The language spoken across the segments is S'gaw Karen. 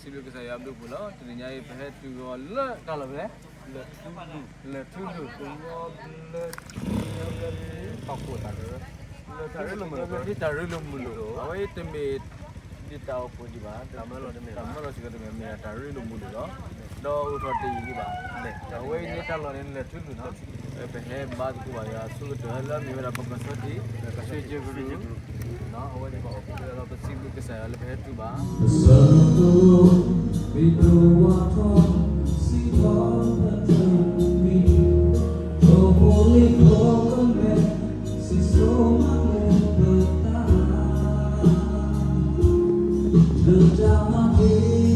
စံးဘျုးကစၢ်ယွၤအဘျုးအဖှိၣ်လီၤ. တနံၤညါအံၤ ပဟဲတုၤအီၤလၢတၢ်လီၢ်ဖဲလဲၣ်, လဲၤထူဒုၣ်, လဲၤထူဒုၣ်, လဲၤတၢ်ရ့လိာ်မုာ်လိာ်, တၢ်ရ့လိာ်မုာ်လိာ်, အဝဲအံၤတမ့ၢ်ဒ်တၢ်အိၣ်ဖှိၣ်ဒံးဘၣ်, တၢ်မၢလီၤစ့ၢ်ကီးတမ့ၢ် မ့ၢ်ဒၣ်တၢ်ရ့လိာ်မုာ်လိာ်လီၤ. ဒီးအိၣ်ထီၣ်တယံာ်ဒံးဘၣ်. အဝဲအံၤန့ၣ်တၢ်လီၢ်န့ၣ် လဲၤထူဒုၣ်နီၤ. ပဟဲဘါသကိးဘၣ်ယွၤအဆိကတၢၢ်လၢအမ့ၢ်ဝဲဒၣ်ပကီၢ်စီထံး ဆ့ကၤကရူၢ်, အဝဲန့ၣ်ပအိၣ်ဖှိၣ်ဒီးပစံးဘျုးကစၢ်ယွၤလၢပဟဲတုၤဘၣ် ဒီးပစံးဘျုးကစၢ်ယွၤလၢပဟဲတုၤဘၣ်, ဒီးပဟဲတုၤဘၣ်စ့ၢ်ကီး,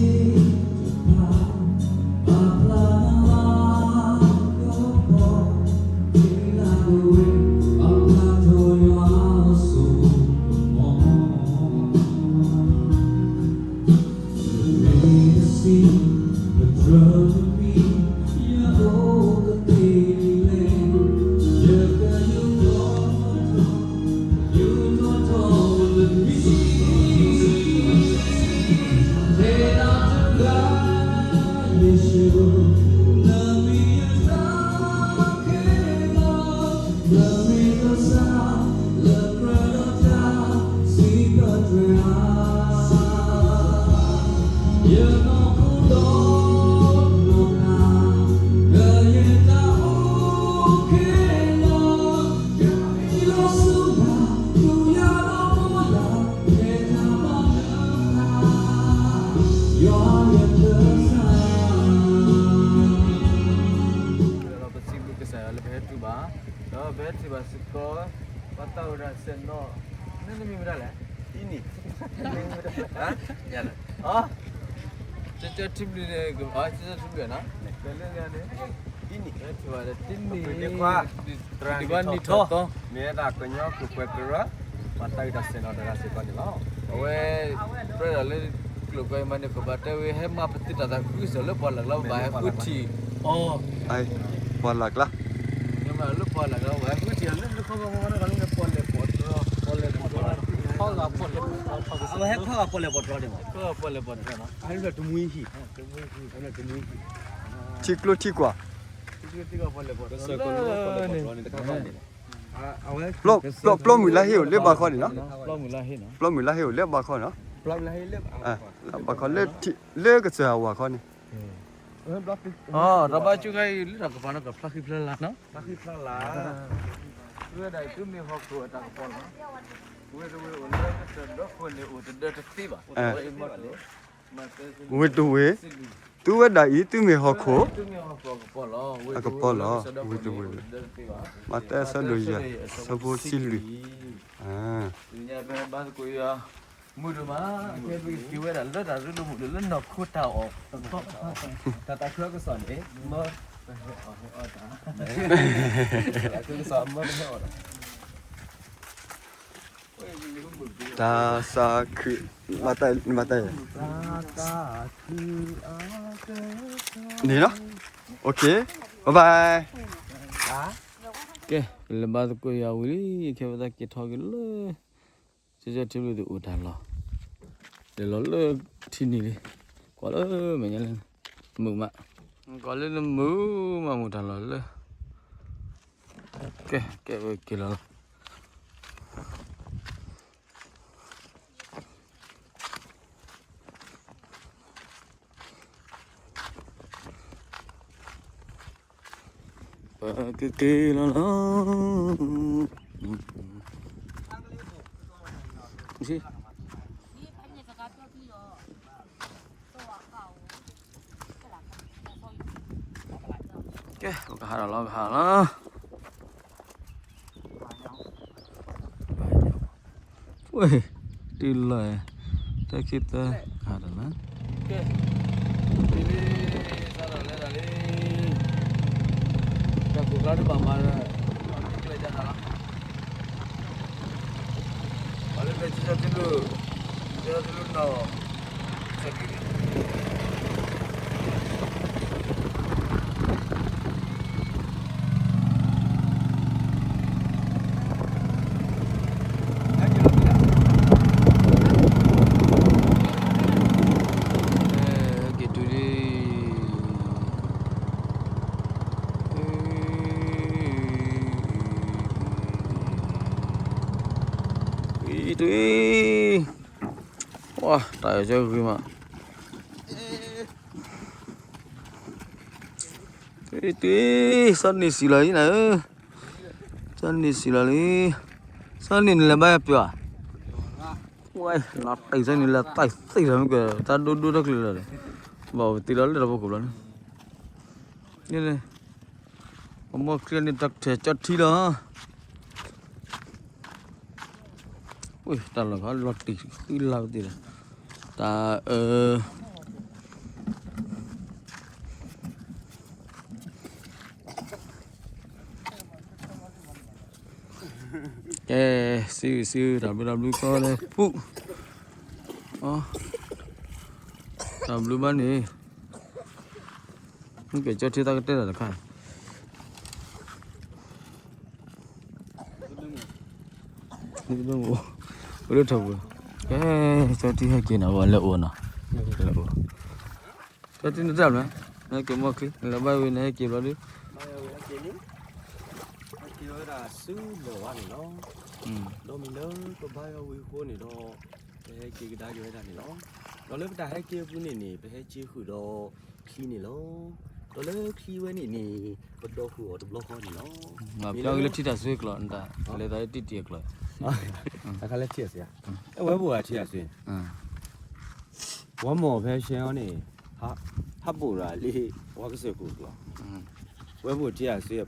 ပှၤသးဝံၣ်တၢ်ဆဲးနီၤ, နမံၤမတၤလဲၣ်, အံၤန့ၣ်, ကၠီကၠီထံဘျုးန့ၣ်, ကၠီကၠီထံဘျုးနီၤ, ကလၢန့ၣ်, အံၤန့ၣ်, ပဟဲတုၤဘၣ်ဒီးတနံၤ, တနံၤဘၣ်နံၤထီၣ်သီ, မ့ၢ်ဝဲဒၣ်ကညီကျိာ်ကွဲးကရၢ, ပှၤသးဝံၣ်တၢ်ဆဲးနီၤတဂၤစ့ၢ်ကီးန့ၣ်လီၤ. အဝဲ, ပြၢဒီးလၢကျိာ်ကွဲးမၤန့ၣ် ကဘၣ်တဲဝဲဟဲမၤပသံတၢ်သးခုကစီၣ်လၢပှၤလၢ်ကျါ ဘၣ်ဟဲဃုထံၣ်အီၤ, ပှၤလၢ်ကျါ, မ့ၢ်လၢပှၤလၢ်ကျါ ဘၣ်ဟဲဃုထံၣ်အီၤလၢနခီပီမၤန့ၣ် ပီၣ်လဲၣ်ပီၣ်တြီ, ပီၣ်လဲၣ်ပီၣ်တြီ, အဝဲဟဲခီဂာ်ပီၣ်လဲၣ်ပီၣ်တြီန့ၣ်မး, ခီဂာ်ပီၣ်လဲၣ်ပီၣ်တြီန့ၣ်, တမူဟံၣ်, တမူဟံၣ်, ထံကျိထံကွၢ်, ထံကျိထံကွၢ်ပီၣ်လဲၣ်ပီၣ်တြီန့ၣ်, ပျီမုၢ်လါဟ့ၣ်အိၣ်လၢဘၣ်ခီန့ၣ်နီၤ, ပျီမုၢ်လါဟ့ၣ်အိၣ်လၢဘၣ်ခီနီၤ, ဘၣ်ခီလၢ, လၢကစၢ်အဝၤခီန့ၣ်, တဘၣ်ကၠူခါအံၤလၢတၢ်ကပၤနီၤ ကဖျါဃံဖျါလၤနီၤ, ဖျါဃံဖျါလၤ, ဝဲဒၣ်အံၤသုမ့ၢ်ဟီၣ်ခိၣ်အတၢ်ကပီၤလီၤ, ဝဲတဝဲအိၣ်လၢကစၢၢ်ဒီခိၣ်န့ၣ်အိၣ်တဒၢတသ့ဘၣ်, ဝဲတဝဲ, သုဝဲဒၣ်အံၤ သုမ့ၢ်ဟီၣ်ခိၣ်, အကပီၤလီၤ, ဝဲတဝဲ, မးသဲအဆၢဒိၣ်ယဲၢ် အဆၢဖိဆံလွံၢ်, ဘါသကိးယွၤ, မုာ်ဒိၣ်မး, ကဲပက့ၤဝဲဒၣ်လၢတၢ်ရ့လိာ်မုာ်ဒိၣ်လၢနီၢ်ခိတၢ်အီၣ်, တၢ်သးခုအကစီၣ်န့ၣ်, မ့ၢ်, တၢ်သးခု, မၤတၢ်, မၤတၢ်, န့ၣ်လီၤ, OK, bye bye, ကဲ, ပလဲၤဘါသကိးယွၤဝံၤလံ, ခဲပသးက့ၤထီၣ်က့ၤလၢ ကၠီကၠီထံဘျုးသူၣ်အိၣ်တၢ်လီၢ်, လဲၤလီၤလၢထံနံၤလံ, ကွၢ်လၢမဲာ်ညါလၢ, မုာ်မး, ကွၢ်လၢမုာ်မးမူၤတၢ်လီၢ်လၢ, ကဲ, ကဲဝဲက့ၤလီၤလီၤ. ပကက့ၤလီၤလီၤ. ကဲ, ပကဟးထီၣ်လီၤ, ပဟးလီၤ. ဝဲ, တုၤလီၤ, တၢ်ခံသၢ, ဟးထီၣ်လီၤ. ကဲ, တုၤလံ, စးထီၣ်လဲၤတၢ်လံ, တၢ်ကိၢ်ကျါတဘၣ်မၤဒီး, ပှၤမံကျဲၤယၤတၢ်လီၤ. ပှၤလၢဖဲကၠီကၠီထံဘျုး, ကၠီကၠီထံဘျုးနီၢ်, ကၠီကၠီထံဘျုး အဲ, တုၤ, ဝါ, တၢ်အၢၣ်ကၠီဂ့ၤမး, တုၤ, စီၤနံၤစံၣ်လီၤအံၤနၤဧၢ, စီၤနံၤစံၣ်လီၤလံ, စီၤနံၤနလဲၤဘါယၤပၠီၤ, ဝဲ, လီၤတံၢ်စီၤနံၤလၢတၢ်သ့ၣ်လီၤမ့ၢ်က တၢ်ဒိၣ်ဒိၣ်တၢ်ကျၢၤလီၤ, ဘၣ်ဝဲသ့ၣ်လီၤလၢတၢ်ဖိခိၣ်ဘျီန့ၣ်, န့ၣ်, အမိၢ်ချံန့ၣ်တၢ်ထဲးကၠီထံလီၤ ဝ့ၢ် တၢ်လီၢ်ခီလီၤတံၢ်ဃံလၤဝဲသ့ၣ်ဒီး, တၢ်အၢ, ကဲ, စံးစံး တၢ်ဘျုးတၢ်ဘျုးကီလၢပူၤ, တၢ်ဘျုးဘၣ်န့ၣ်, မ့ၢ်ကဲကၠီထံသးကတဲတၢ်တခါ အိၣ်လၢထီၣ်ပူၤ, ကဲ, ကၠီထံဟဲက့ၤနီၤ ဝဲလဲၤအိၣ်နီၤ, လဲၤအိၣ်, ကၠီထံနတၢ်မလဲၣ်, နဟဲက့ၤမိၢ်ချံ နလဲၤဘါဝဲ နဟဲက့ၤဘျီဒုး, ဟဲက့ၤဝဲဒၣ်ဆူလၢၢ်ဝါန့ၣ်လီၤ, ဒီးမ့ၢ်လၢပဘါယွၤဝံၤအဃိန့ၣ်ဒီး, ပဟဲက့ၤကဒါက့ၤဝဲဒၣ်န့ၣ်လီၤ, ဒီးလၢပတၢ်ဟဲက့ၤအပူၤန့ၣ်န့ၣ် ပဟဲက့ၤဃုာ်ဒီးချံန့ၣ်လီၤ, ဒီးလၢချံဝဲန့ၣ်န့ၣ် ပဒိးဃုာ်အီၤတဘျီဃီန့ၣ်လီၤ, မ့ၢ်လၢထံတၢ်စွ့ကျိာ် နတၢ်လဲၤသးလၢတံၢ်တံၢ်အကျိာ်, အခါလၢထံအစွ့, အဲ ဝဲဘိၣ်ဂၤထံအစွ့, ဝဲမိၢ်ဖဲရှဲအီၤန့ၣ်, ဟးဘိၣ်ရၤလံ, ဝဲကစၢၢ်ခိၣ်ကျိာ်, ဝဲဘိၣ်ထံအစွ့,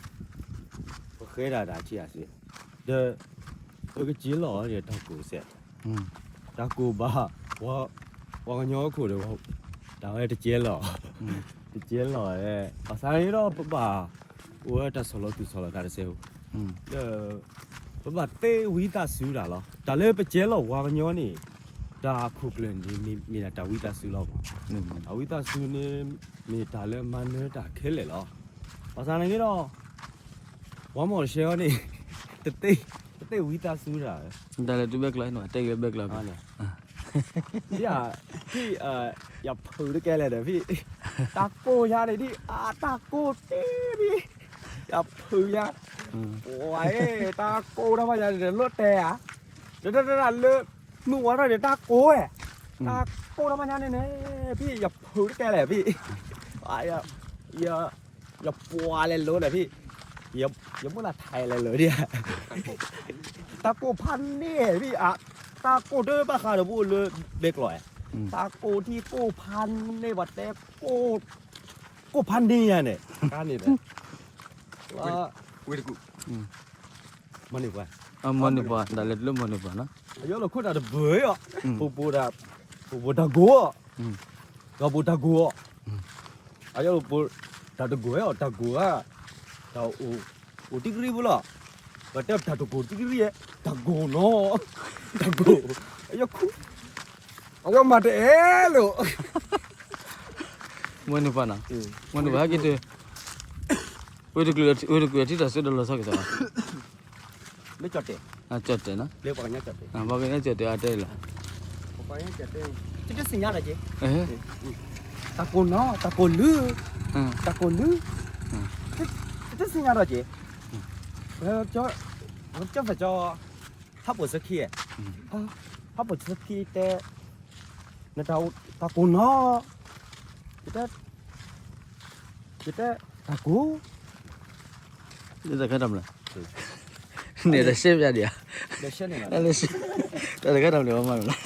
ပဃဲဒၣ်တၢ်ထံအစွ့, ဒီး, ပကစ့လီၤအီၤဒီးတၢ်ကိၢ်စဲး, တၢ်ကိၢ်ဘၣ်, ပှၤကညီခိၣ်ဒီး, တၢ်ဝဲတစဲလီၤ, တစဲလီၤ, ဘၣ်ဆၣ်န့ၣ်ဒီးပဘၣ်, အိၣ်ဝဲတၢ်ဆီၣ်လီၤသူၣ်ဆီၣ်လီၤသးတစဲးဖိ, ဒီး, ပဘၣ်သ့ဝံသးစူၤတၢ်လီၤ, တၢ်လၢပစဲလီၤပှၤကညီန့ၣ်, တၢ်အခိၣ်ကျၢၢ်န့ၣ်မ့ၢ်ဒၣ်တၢ်ဝံသးစူၤလီၤ, တၢ်ဝံသးစူၤန့ၣ်, မ့ၢ်တၢ်လၢမၤနၢၤတၢ်ခဲလၢာ်လီၤ, ဘၣ်ဆၣ်န့ၣ်က့ဒီး ပှၤမိၢ်တဆဲအီၤန့ၣ်, တသ့, တသ့ဝံသးစူၤတၢ်, တၢ်လဲၤတုၤဘဲကျီ, တဲက့ၤလၢဘဲကျီ, ဖံ, ယဖုးတကဲလဲၣ်ဒီးဖံ, တၢ်ကိၢ်ယၤန့ၣ်ဒ်, တၢ်ကိၢ်တ့ဒ်, ယဖုးယၤ, ပှၤ, တၢ်ကိၢ်တၢ်ဘၣ်ယၤန့ၣ်ဒီးလၢတဲဧါ, တၢ်လၢ, မုၢ်ဝါထီၣ်န့ၣ်တၢ်ကိၢ်ဝဲ, တၢ်ကိၢ်တၢ်ဘၣ်ယၤန့ၣ်န့ၣ်, ဖံ ယဖုးတကဲလဲၣ်ဖံ ယပှၤလဲၤလိၤဒီးဖံ, ယမိၢ်လၢထါလဲၤလိၤဒ်, တၢ်ကိၢ်ဖးန့ၢ်ဖံ, တၢ်ကိၢ်တဘၣ်ဃးဒီးပအိၣ်လၢဘဲကျီ, တၢ်ကိၢ်ထံကိၢ်ဖးန့ၢ်ပှၤတဲ, ကိၢ်ဖးန့ၢ်ယၤန့ၣ်, တၢ်န့ၣ်, ဝ့ၢ်တကူၣ်, မီန့ၢ်ပှၤ, မီန့ၢ်ပှၤ, တၢ်လဲၤတလၢမီန့ၢ်ပှၤနီၤ, အယီၢ်လီၤခိၣ်တၢ်တဘၢအီၤ, ပူၤပူၤတၢ်, ပူၤပူၤတၢ်ကိၢ်အီၤ, ဒီးပူၤတၢ်ကိၢ်အီၤ, အယီၢ်လီၤပူၤ, တၢ်တကိၢ်အီၤ တၢ်ကိၢ်ဧါ, တၢ်အိၣ်တံၢ်ကရံၣ်ဖိလီၤ, ပတဲတၢ်တကိၢ်တံၢ်ကရံၣ်, တၢ်ကိၢ်နီၤ, တၢ်ကိၢ်, အယီၢ်ခူ, အယီၢ်မၤတအဲၣ်လိာ် မီန့ၢ်ပှၤနီၤ, မီန့ၢ်ပှၤဟဲက့ၤတ, ဝ့ၢ်တကူၣ်, ဝ့ၢ်တကူၣ်အထံၣ်တၢ်စုဒီးလီၤဆီက့ၤသးလီၤ, လၢကၠီၣ်တဲာ်, ကၠီၣ်တဲာ်နီၤ, လၢပှၤကညီကၠီၣ်တဲာ်, ပှၤကညီကၠီၣ်တဲာ်အတဲလီၤ, ပှၤကညီကၠီၣ်တဲာ်, တတသ့ၣ်ညါဒီးက့ၤ, တၢ်ကိၢ်နီၤ တၢ်ကိၢ်လုၢ်, တၢ်ကိၢ်လုၢ်, တတသ့ၣ်ညါဒီးက့ၤ, ဝဲကၠီၣ်ဖဲကၠီၣ်, ဟးပိာ်စၢခံ, ဟးပိာ်စၢခံတဲ, နတၢ်, တၢ်ကိၢ်နီၤ, ယတဲ, ယတဲ, တၢ်ကိၢ်, တၢ်ခဲတၢ်မလဲၣ်, န့ၣ်တၢ်ရှဲပျးဒံးဧါ, တၢ်တခဲတၢ်မလဲၣ် မၤမလဲၣ်,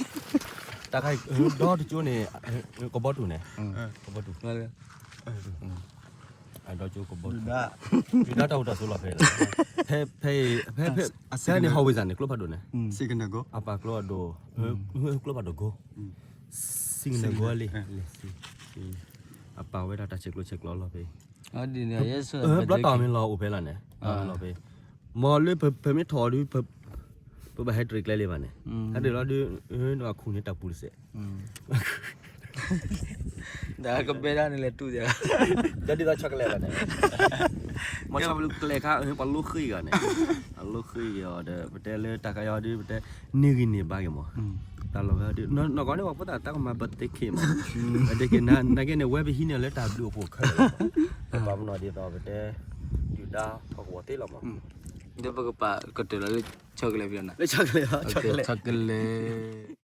တၢ်ခါ, ဒီတကၠိန့ၣ်, ကဘီတူၢ်န့ၣ်, ကဘီတူၢ် အဒီကၠိကဘီတူၢ်, ဒုၣ်ဒါတၢ်အိၣ်တၢ်ဆိးလီၤဖဲ, ဖဲ, ဖဲ, ဖဲန့ၣ်ဟီၣ်ဝ့ၢ်စၢ်န့ၣ် ကျိဖးဒိၣ်န့ၣ်, အပာ်ကျိအဒိၣ်, ကျိဖးဒိၣ်ကိ, စံၣ်ကနၢၤကိလံ, အပာ်ဝဲဒၣ်တၢ်ဆဲးကျိးဆဲးကျိးလီၤဖဲ, ဘျီတၢ်မ့ၢ်လီၤအိၣ်ဖဲလီၤန့ၣ်, လီၤဖဲ, မ်လၢပမ့ၢ်ထီၣ်အီၤဒုး ပဘၣ်ဟဲတြံၤကျဲလံဘၣ်န့ၣ်, ဟဲတြံၤလီၤဒုး, နခူၣ်န့ၢ်တၢ်ပူၤတစဲး, ဒီးကဘဲဒၣ်န့ၣ်လဲၤတူၢ်ယၤ, ဒီးဒ်သိးဆီတလဲဘၣ်န့ၣ်, မ့ၢ်ဆီတလဲကျဲခါ ပှၤလိဃ့ဂၤန့ၣ်, အလိဃ့ဂၤအီၤဒီး ပတဲလၢတၢ်ခါအံၤဒုး ပတဲ, န့ၢ်ဂံၢ်န့ၢ်ဘါက့ၤမး, တၢ်လီၢ်ဖဲဒုး နီၢ်ကီၢ်န့ၣ် ပှၤဖိသၣ်တၢ်ကမၤ birthday cake မး, birthday cake နာ်က့န့ၣ် ဝဲပဟံးန့ၢ်လၢတၢ်ဘျုးအိၣ်ဖှိၣ်ခဲလၢာ်လီၤ, ပဘၣ်မနီၣ်ဒ်သိးပတဲ, ဒုၣ်ဒါဟီၣ်ကဝီၤသ့လီၤမး, ဒီးပကပာ်ကတၢၢ်လီၤလၢ chocolate ဖဲလီၤနၤ, chocolate, chocolate.